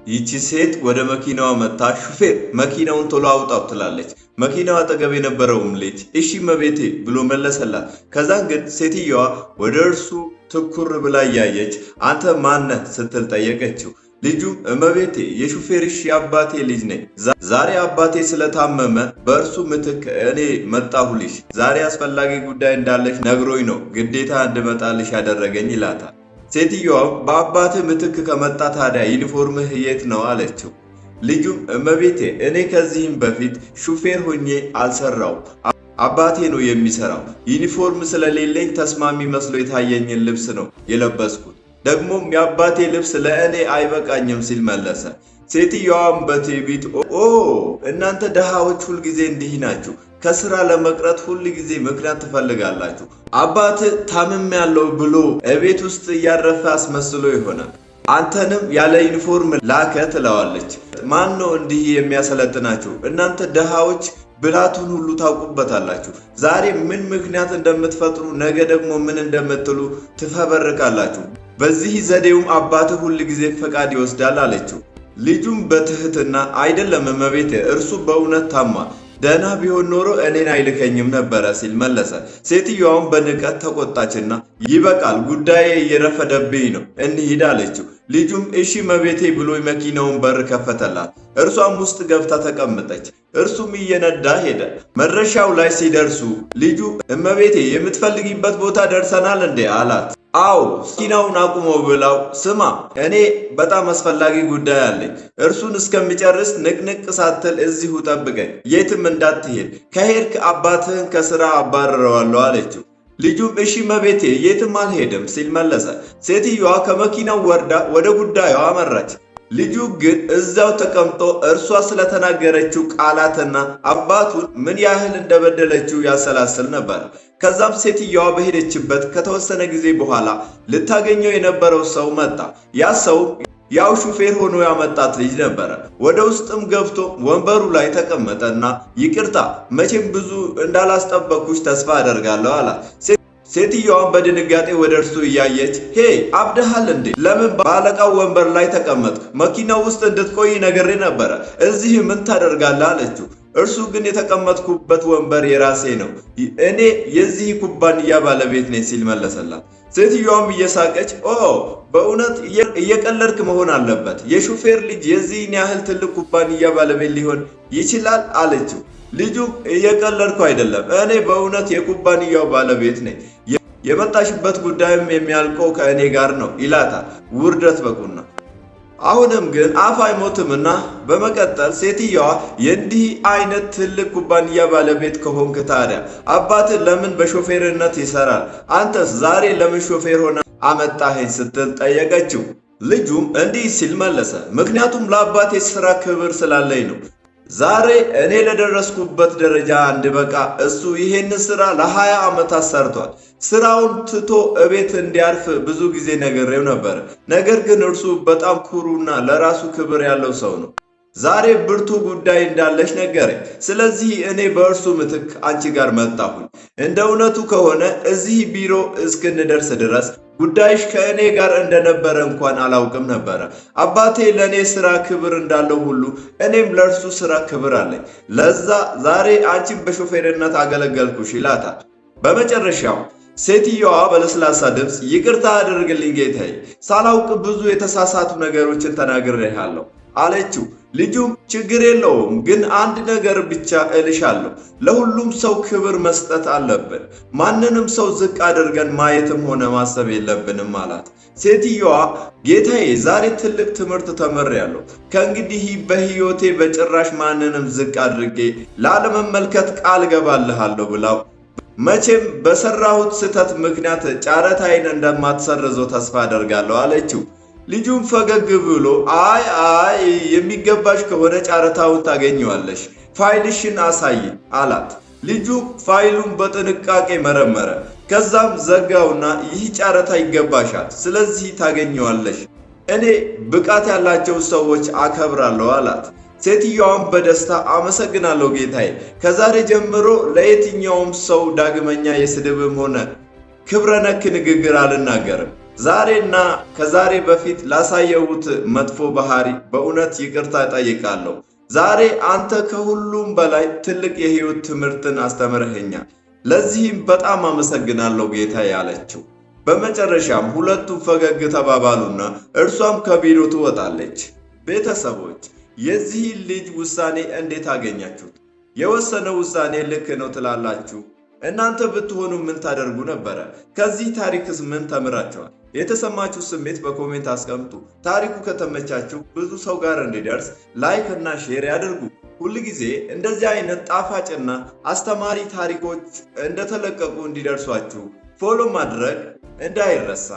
ይቺ ሴት ወደ መኪናዋ መጥታ ሹፌር መኪናውን ቶሎ አውጣው ትላለች። መኪናው አጠገብ የነበረውም ልጅ እሺ እመቤቴ ብሎ መለሰላት። ከዛን ግን ሴትየዋ ወደ እርሱ ትኩር ብላ እያየች አንተ ማነህ ስትል ጠየቀችው። ልጁም እመቤቴ የሹፌርሽ የአባቴ ልጅ ነኝ። ዛሬ አባቴ ስለታመመ በእርሱ ምትክ እኔ መጣሁልሽ። ዛሬ አስፈላጊ ጉዳይ እንዳለሽ ነግሮኝ ነው ግዴታ እንድመጣልሽ ያደረገኝ ይላታል። ሴትየዋም በአባትህ ምትክ ከመጣ ታዲያ ዩኒፎርምህ የት ነው አለችው። ልጁም እመቤቴ እኔ ከዚህም በፊት ሹፌር ሆኜ አልሰራውም፣ አባቴ ነው የሚሰራው። ዩኒፎርም ስለሌለኝ ተስማሚ መስሎ የታየኝን ልብስ ነው የለበስኩት። ደግሞም የአባቴ ልብስ ለእኔ አይበቃኝም ሲል መለሰ። ሴትየዋም በትዕቢት ኦ እናንተ ድሃዎች ሁልጊዜ እንዲህ ናችሁ፣ ከስራ ለመቅረት ሁል ጊዜ ምክንያት ትፈልጋላችሁ። አባትህ ታምሜያለሁ ብሎ እቤት ውስጥ እያረፈ አስመስሎ ይሆናል። አንተንም ያለ ዩኒፎርም ላከ ትለዋለች። ማን ነው እንዲህ የሚያሰለጥናችሁ? እናንተ ድሃዎች ብልሃቱን ሁሉ ታውቁበታላችሁ። ዛሬ ምን ምክንያት እንደምትፈጥሩ ነገ ደግሞ ምን እንደምትሉ ትፈበርካላችሁ። በዚህ ዘዴውም አባትህ ሁል ጊዜ ፈቃድ ይወስዳል አለችው። ልጁም በትህትና አይደለም እመቤቴ፣ እርሱ በእውነት ታሟል፣ ደህና ቢሆን ኖሮ እኔን አይልከኝም ነበረ ሲል መለሰ። ሴትየዋም በንቀት ተቆጣችና ይበቃል፣ ጉዳዬ እየረፈደብኝ ነው፣ እንሂድ አለችው። ልጁም እሺ እመቤቴ ብሎ መኪናውን በር ከፈተላት። እርሷም ውስጥ ገብታ ተቀመጠች። እርሱም እየነዳ ሄደ። መድረሻው ላይ ሲደርሱ ልጁ እመቤቴ የምትፈልጊበት ቦታ ደርሰናል እንዴ አላት። አዎ መኪናውን አቁሞ ብላው፣ ስማ እኔ በጣም አስፈላጊ ጉዳይ አለኝ። እርሱን እስከሚጨርስ ንቅንቅ ሳትል እዚሁ ጠብቀኝ፣ የትም እንዳትሄድ። ከሄድክ አባትህን ከስራ አባርረዋለሁ አለችው። ልጁም እሺ እመቤቴ የትም አልሄድም ሲል መለሰ። ሴትዮዋ ከመኪናው ወርዳ ወደ ጉዳዩዋ አመራች። ልጁ ግን እዚያው ተቀምጦ እርሷ ስለተናገረችው ቃላትና አባቱን ምን ያህል እንደበደለችው ያሰላስል ነበር። ከዛም ሴትየዋ በሄደችበት ከተወሰነ ጊዜ በኋላ ልታገኘው የነበረው ሰው መጣ። ያ ሰው ያው ሹፌር ሆኖ ያመጣት ልጅ ነበረ። ወደ ውስጥም ገብቶ ወንበሩ ላይ ተቀመጠና ይቅርታ መቼም ብዙ እንዳላስጠበቅኩሽ ተስፋ አደርጋለሁ አላት። ሴትየዋም በድንጋጤ ወደ እርሱ እያየች ሄይ አብደሃል እንዴ? ለምን በአለቃው ወንበር ላይ ተቀመጥክ? መኪናው ውስጥ እንድትቆይ ነግሬ ነበረ። እዚህ ምን ታደርጋለህ? አለችው። እርሱ ግን የተቀመጥኩበት ወንበር የራሴ ነው፣ እኔ የዚህ ኩባንያ ባለቤት ነኝ ሲል መለሰላት። ሴትዮዋም እየሳቀች ኦ በእውነት እየቀለድክ መሆን አለበት፣ የሹፌር ልጅ የዚህን ያህል ትልቅ ኩባንያ ባለቤት ሊሆን ይችላል? አለችው። ልጁ እየቀለድኩ አይደለም፣ እኔ በእውነት የኩባንያው ባለቤት ነኝ። የመጣሽበት ጉዳይም የሚያልቀው ከእኔ ጋር ነው ይላታል። ውርደት በቁና። አሁንም ግን አፍ አይሞትምና በመቀጠል ሴትየዋ የእንዲህ አይነት ትልቅ ኩባንያ ባለቤት ከሆንክ ታዲያ አባትህ ለምን በሾፌርነት ይሰራል? አንተስ ዛሬ ለምን ሾፌር ሆነ አመጣኸኝ? ስትል ጠየቀችው። ልጁም እንዲህ ሲል መለሰ፣ ምክንያቱም ለአባቴ ስራ ክብር ስላለኝ ነው። ዛሬ እኔ ለደረስኩበት ደረጃ እንድበቃ እሱ ይሄን ስራ ለ20 ዓመታት ሰርቷል። ስራውን ትቶ እቤት እንዲያርፍ ብዙ ጊዜ ነግሬው ነበር። ነገር ግን እርሱ በጣም ኩሩና ለራሱ ክብር ያለው ሰው ነው። ዛሬ ብርቱ ጉዳይ እንዳለሽ ነገረኝ። ስለዚህ እኔ በእርሱ ምትክ አንቺ ጋር መጣሁኝ። እንደ እውነቱ ከሆነ እዚህ ቢሮ እስክንደርስ ድረስ ጉዳይሽ ከእኔ ጋር እንደነበረ እንኳን አላውቅም ነበረ። አባቴ ለእኔ ስራ ክብር እንዳለው ሁሉ እኔም ለእርሱ ስራ ክብር አለኝ። ለዛ ዛሬ አንቺን በሾፌርነት አገለገልኩሽ ይላታል። በመጨረሻው ሴትየዋ በለስላሳ ድምፅ ይቅርታ አድርግልኝ ጌታዬ፣ ሳላውቅ ብዙ የተሳሳቱ ነገሮችን ተናግሬሃለሁ አለችው። ልጁም ችግር የለውም ግን አንድ ነገር ብቻ እልሻለሁ፣ ለሁሉም ሰው ክብር መስጠት አለብን። ማንንም ሰው ዝቅ አድርገን ማየትም ሆነ ማሰብ የለብንም አላት። ሴትየዋ ጌታዬ፣ ዛሬ ትልቅ ትምህርት ተምሬያለሁ። ከእንግዲህ በሕይወቴ በጭራሽ ማንንም ዝቅ አድርጌ ላለመመልከት ቃል እገባልሃለሁ ብላው መቼም በሰራሁት ስህተት ምክንያት ጨረታዬን እንደማትሰርዘው ተስፋ አደርጋለሁ አለችው። ልጁም ፈገግ ብሎ አይ አይ የሚገባሽ ከሆነ ጨረታውን ታገኘዋለሽ፣ ፋይልሽን አሳይ አላት። ልጁ ፋይሉን በጥንቃቄ መረመረ። ከዛም ዘጋውና ይህ ጨረታ ይገባሻል፣ ስለዚህ ታገኘዋለሽ። እኔ ብቃት ያላቸው ሰዎች አከብራለሁ አላት። ሴትየዋም በደስታ አመሰግናለሁ ጌታዬ፣ ከዛሬ ጀምሮ ለየትኛውም ሰው ዳግመኛ የስድብም ሆነ ክብረ ነክ ንግግር አልናገርም። ዛሬና ከዛሬ በፊት ላሳየሁት መጥፎ ባህሪ በእውነት ይቅርታ እጠይቃለሁ። ዛሬ አንተ ከሁሉም በላይ ትልቅ የህይወት ትምህርትን አስተምረኸኛል። ለዚህም በጣም አመሰግናለሁ ጌታ ያለችው። በመጨረሻም ሁለቱም ፈገግ ተባባሉና እርሷም ከቢሮ ትወጣለች። ቤተሰቦች፣ የዚህ ልጅ ውሳኔ እንዴት አገኛችሁት? የወሰነው ውሳኔ ልክ ነው ትላላችሁ? እናንተ ብትሆኑ ምን ታደርጉ ነበረ? ከዚህ ታሪክስ ምን ተምራችኋል? የተሰማችሁ ስሜት በ comment አስቀምጡ። ታሪኩ ከተመቻችሁ ብዙ ሰው ጋር እንዲደርስ like እና share ያድርጉ። ሁልጊዜ እንደዚህ አይነት ጣፋጭና አስተማሪ ታሪኮች እንደተለቀቁ እንዲደርሷችሁ follow ማድረግ እንዳይረሳ።